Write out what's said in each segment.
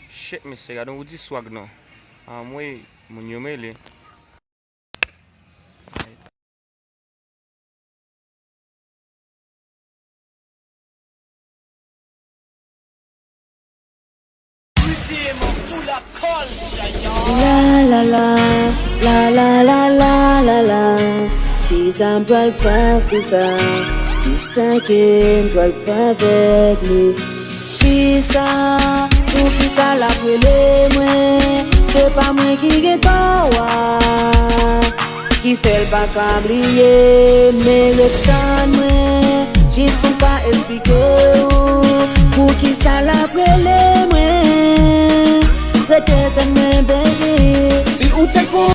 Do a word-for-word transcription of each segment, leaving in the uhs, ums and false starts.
Shit, mesye, gade yon ti swag non. Anmwey, moun yo mele. La la la, la la la la la la. Kisa m pral fè, kisa? Kisa ke m pral fè avèk li? Kisa, poukisa l ap rele mwen? Se pa mwen ki gen tò a, ki fè l pa ka bliye. Men ret tann mwen, jis pou m ka esplike w poukisa l ap rele mwen. Rete tann mwen, baby. Si ou te kon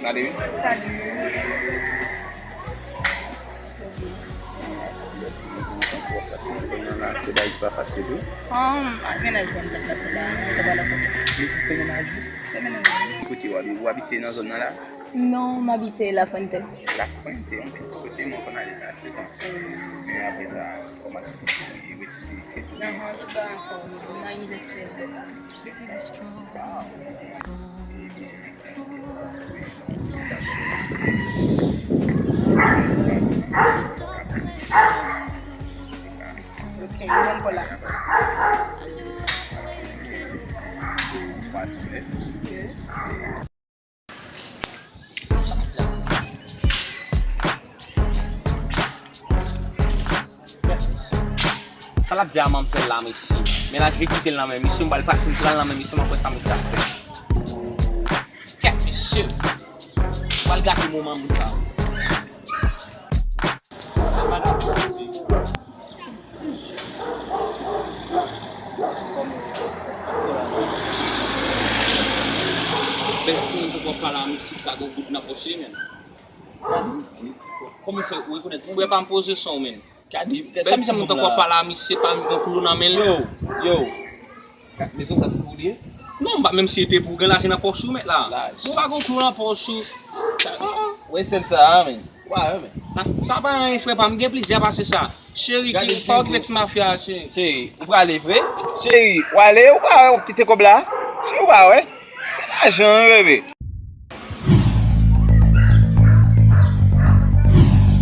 Gade wi. Salut. Se bagay ki pa fasil wi. An, ak mennaj mwen m t ap pase la, mwen t ap al akote. Mesye se mennaj ou? Se mennaj mwen. Ki kote w abite? Ou abite nan zòn nan la? Non, m abite Lafontaine. Lafontaine, yon bèl ti kote, mwen konn ale la souvan. Men apre sa, kòm aktivite, ou etidye isit? Non, m pa ankò, m nan inivèsite, m fè sa. Fè sa. Wow. Ebyen, sa chè. Ok, yon bon kola. Se yon paspè. Sa l ap di a manmzèl la, mesye? Mennaj li kite l nan men misye, m pral pase m pran l nan men misye, m ap wè sa misye ap fè. Kèt, mesye. M pral gate moman moun sa yo. Bèl timoun poko pale a misye ki pa gen goud nan pòch li, menn. Gade misye. Kòman w fè rekonèt moun? Frè pa m poze son w, menn. Gade, bèl timoun tankou w ap pale a misye, pa menm gen klou nan men l. Yo, yo. Mezon sa se pou li ye? Non, m pa, menm si se te pou w gen lajan nan pòch ou, mèt la. Lajan. Ou pa gen klou nan pòch ou. Ou wè sèl sa a, menn. Ou pa wè, menn. Sa pa anyen, frè pa m, gen plizyè pase sa. Cheri, pa okipe ti mafya a, cheri. Cheri, ou prale vre? Cheri, ou ale, ou pa wè ou kite kòb la? Cheri, ou pa wè? Se lajan wi, bebe.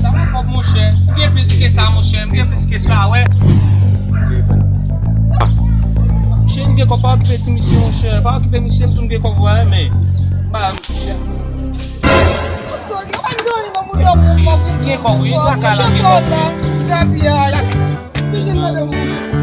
Sa pa kòb, monchè. M gen plis ke sa, monchè. M gen plis ke sa, wè. Cheri, m gen kòb, pa okipe ti misye, monchè. Pa okipe misye, m di w m gen kòb, wè, men. M pa, monchè. M gen kòb, wi, lakay la, m gen kòb, wi.